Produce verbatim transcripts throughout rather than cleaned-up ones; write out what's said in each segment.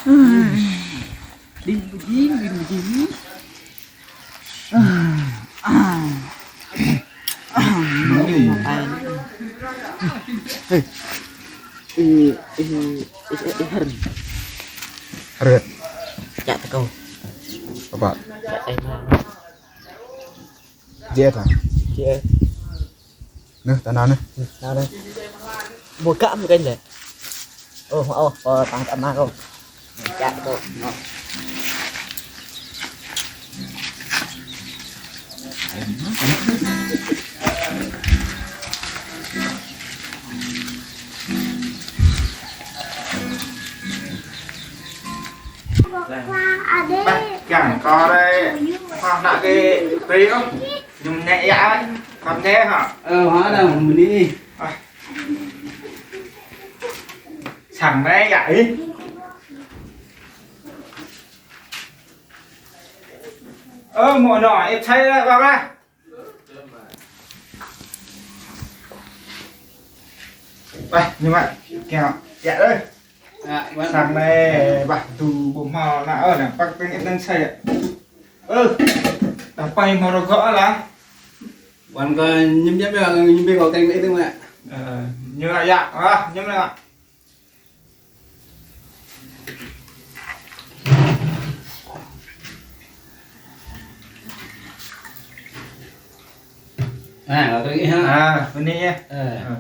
Đing bơjing, đing bơjing. Ê, ê, ê, ê, ê, Hân. Hân. Chả tao câu. Apa? Chả em mà. Dễ hả? Dễ. Nơ, ta nao nơ. Nao nơ. Mua cám cái này. Ơ, ơ, ơ, tăng cám nao không? Chả câu. Bác, găng kơ đây, hoặc là cái bì không? Nhung nhẹ dạ, còn thế hả? Ơ, hóa ra mình đi. Ơ. Sẵn đấy dạ ý. Ơ, mùa nọ, em thấy đấy, bác bác. Ơ, ñu mă, kiăng, yă ơi. Ă, wan. Sang anai, bah, tŭ ƀu hmâo ană ơi, ană păk tơ̆ng ĕp năng sai. Ơ, ta păi hmâo rơgŏ lah. Wan kơ ñim ñim yă, ñim ƀing kâo tơ̆ng ĕp tơ̆ng mă. Ơ, ñu lah yă, ah, ñim lah. À, rồi tôi nghĩ ha. À, bên đây nhé. Ờ. Ờ.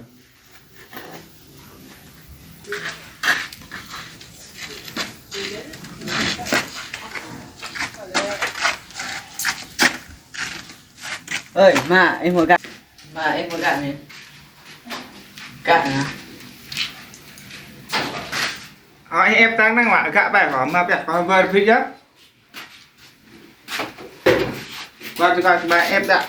Ơi, mă, em mua gạo. Mă, em mua gạo này. Gạo hả? Ơ, ĕp tăng năng mă, gă ƀai kơ, mă ƀiă kơ, ƀơi phi yă. Ƀai tơkai ƀai ĕp đă.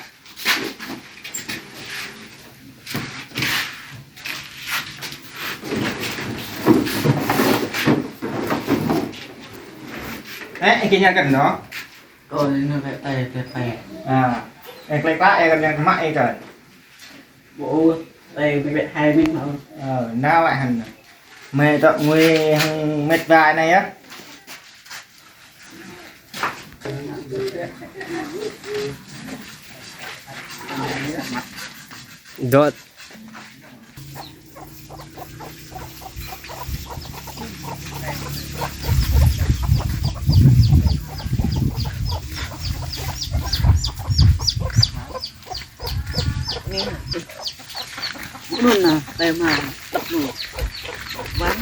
Ơ, ih kiăng ngă kơ anŭn. Kâo anŭn pĕ, pĕ, pĕ, pĕ. À, ih klĕk klă, ih kiăng ngă mă ih kơ. Ƀu, tơlơi ƀĕ ƀĕ hai mét hă. Ơ, nao wă hăn. Mơi tŏ ngui hăng mĕt wa anai yơh. Dŏ. Anŭn nă, tơlơi mă, tŏk lu. Wan.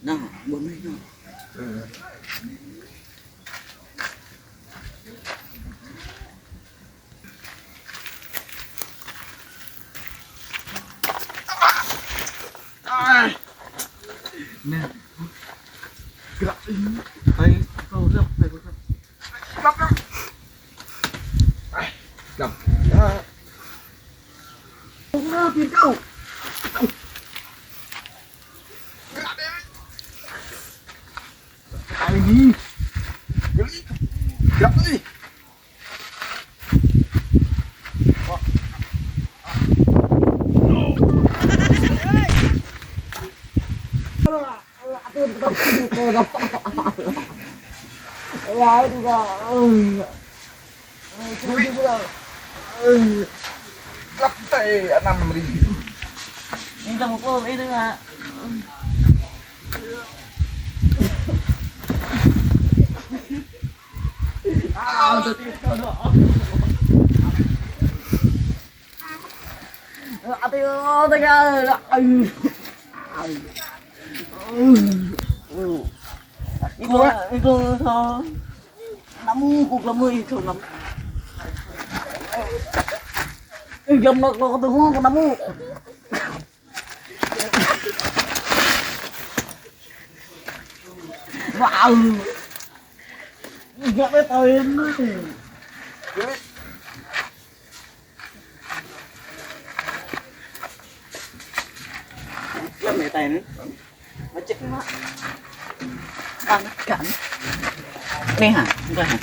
Nă, ƀuh anai nă. Nă. Gerak ini. Hai, kâo rep, hai, kâo rep. Ui. Ui. Lăp tai anăm ri. Ini tak mukul, ini tak. Ah, udah. Ati, oh, tega. Ai. Ai. Ih, ih, ih, ih. Ană mơ̆, kơ glăm mơ̆, ih, kơ glăm. Ih, glăm nŏk, nŏk, tơhŏng, kơ ană mơ̆. Wow. Ngă bê tao ini. Ngă bê tao ini. Macet nih, Mak. Banget kan. Nih, ha, enggak, ha.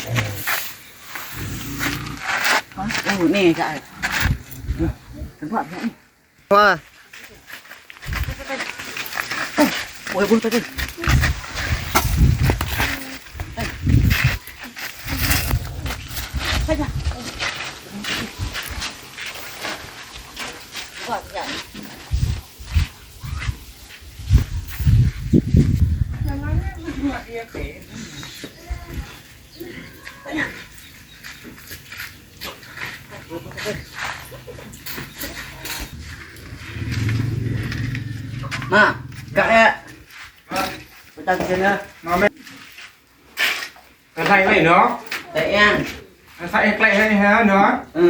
Oh, nih, Kak. Nih, coba, nih. Wah. Woi, buh tadi. Saja. Wah, ya. Mă, găk ăh. Pătă kơ sĭt ăh. Mă mĕt. Tơlơi wai nô. Tơlơi yang. Tơlơi klĕ hai ha nô. Ơ.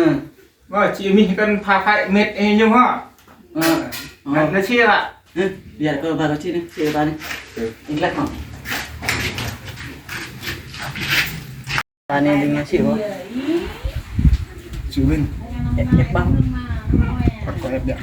Wah, či mih kăn pha hai mĕt ih ñu ha. Ơ. Nă, nă či lah. Hă? Biar kơ ba kơ či nă, či ba nă. Ih klĕ hă. Ba nă đing nă či wah. Či win. Ep, ep bang. Kăt kơ ep biă.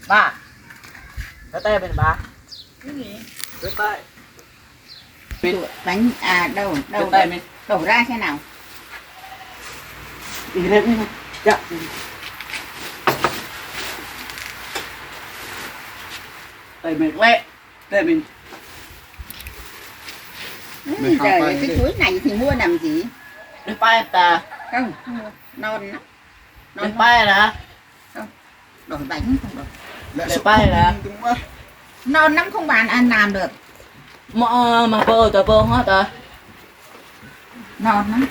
Ba. Tơ tơ bên ba. Tơ tơ. Bánh, à, đậu, đậu, đậu ra xem nào. Đi lên đi. Dạ. Đây mình lẹ. Đây mình. Ừ, trời ơi, cái chuối này thì mua làm gì? Đi bay ta. Không, không mua. Non lắm. Đi bay là. Không. Đòi bánh không được. Lẹ sụp bay là. Không, không, không. Non lắm không bán ăn làm được. Mà, mà bơ tơ bơ hả ta? Non lắm.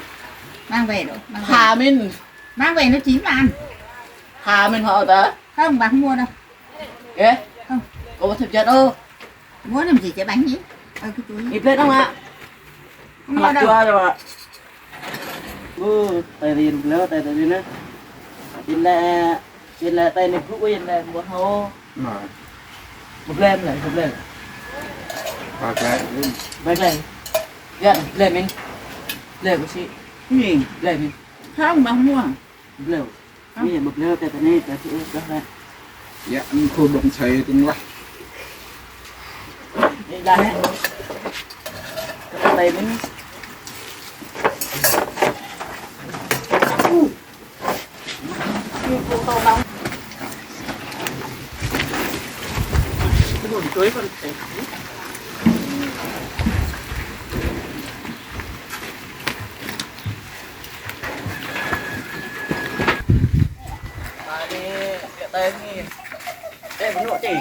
Mang về đó, mang về. Hà Minh. Mang về nó chín mà ăn. Hà Minh họ ta. Không, bà không mua đâu. Ê? Không. Có thịt giật ô. Mua làm gì cái bánh gì? Ờ, cái túi. Ít lên không ạ? Không mua đâu. Chua rồi ạ. Ơ, tơi rin lơ, tơi rin lơ. Rin lơ, rin lơ tơi rin lơ, rin lơ, ƀu hâo. Nă. Ƀu blem lĕ, ƀu blem. Ba glai. Ba glai. Yă, blem min. Blem ƀu sĭ. Ih. Blem min. Hăng mă mua. Blem. Hăng. Ih, ƀu blem, tơi tơi anai, tơi tơi ƀu blem. Yă, ăn khô bông sai tưng lah. Ih, dah, eh. Tơi min. Ba anai, kĕ tơi anai. Kĕ bơnŭ čih.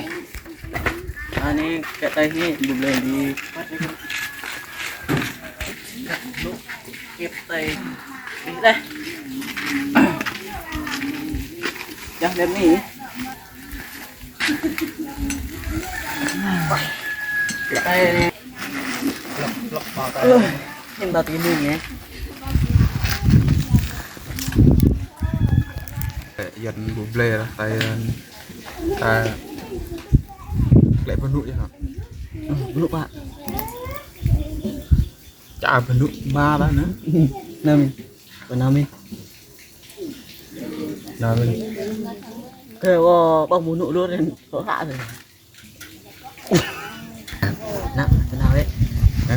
Anai kĕ tơi anai, ƀu blem đi. Kĕ tơi. Đi deh. Jah, lem anai. Kĕ tơi anai. Ơ, hin ta tui anai. Yuan ƀu blem lah, tơi, tơi. Lĕ bơnŭ yơh hă? Ơ, bơnŭ pă. Ča bơnŭ mă lah nă. Nă min. Pơ nă min. Nă min. Kơ wơ̆ ƀơ̆ng bơnŭ lu anŭn, kơ hă anŭn. Nă, pơ nă wơ̆t. Hă?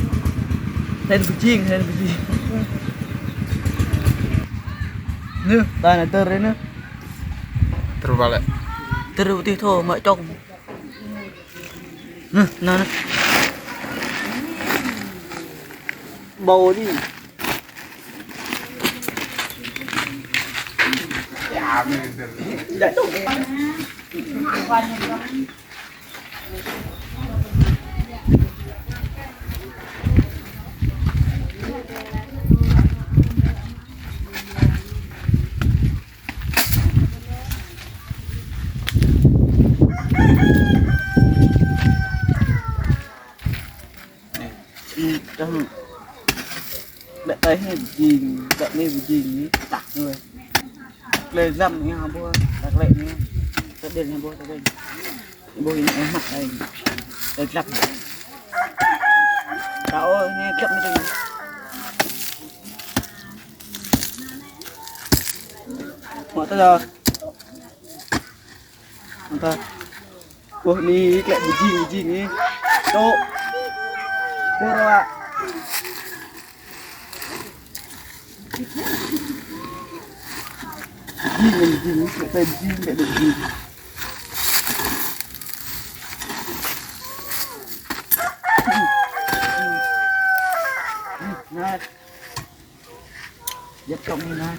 Hên bơjing, hên bơjing. Nơ, ta anai tơr anai nơ. Tơr ƀă lĕ. Tơr pơtih thâo, mă čŏng. Nơ, nơ, nơ. Bâo đi. Ih, tơ̆ng. Ƀĕ tơi hĭ bơjing, ƀĕ anai bơjing anai, tah anai. Klĕ dlăm anai hă ƀuh, ta klĕ anai. Ta đel anai ƀuh, ta đel. Ƀuh anai mă anai. Klĕ dlăm. Ta ôh, anai dlăm anai. Mă ta dah. Mă ta. Ôh, anai klĕ bơjing, bơjing anai. Tŏ. Tŏ ră. Bơjing, bơjing, klĕ bơjing, klĕ bơjing. Anai. Djăp čŏng anai.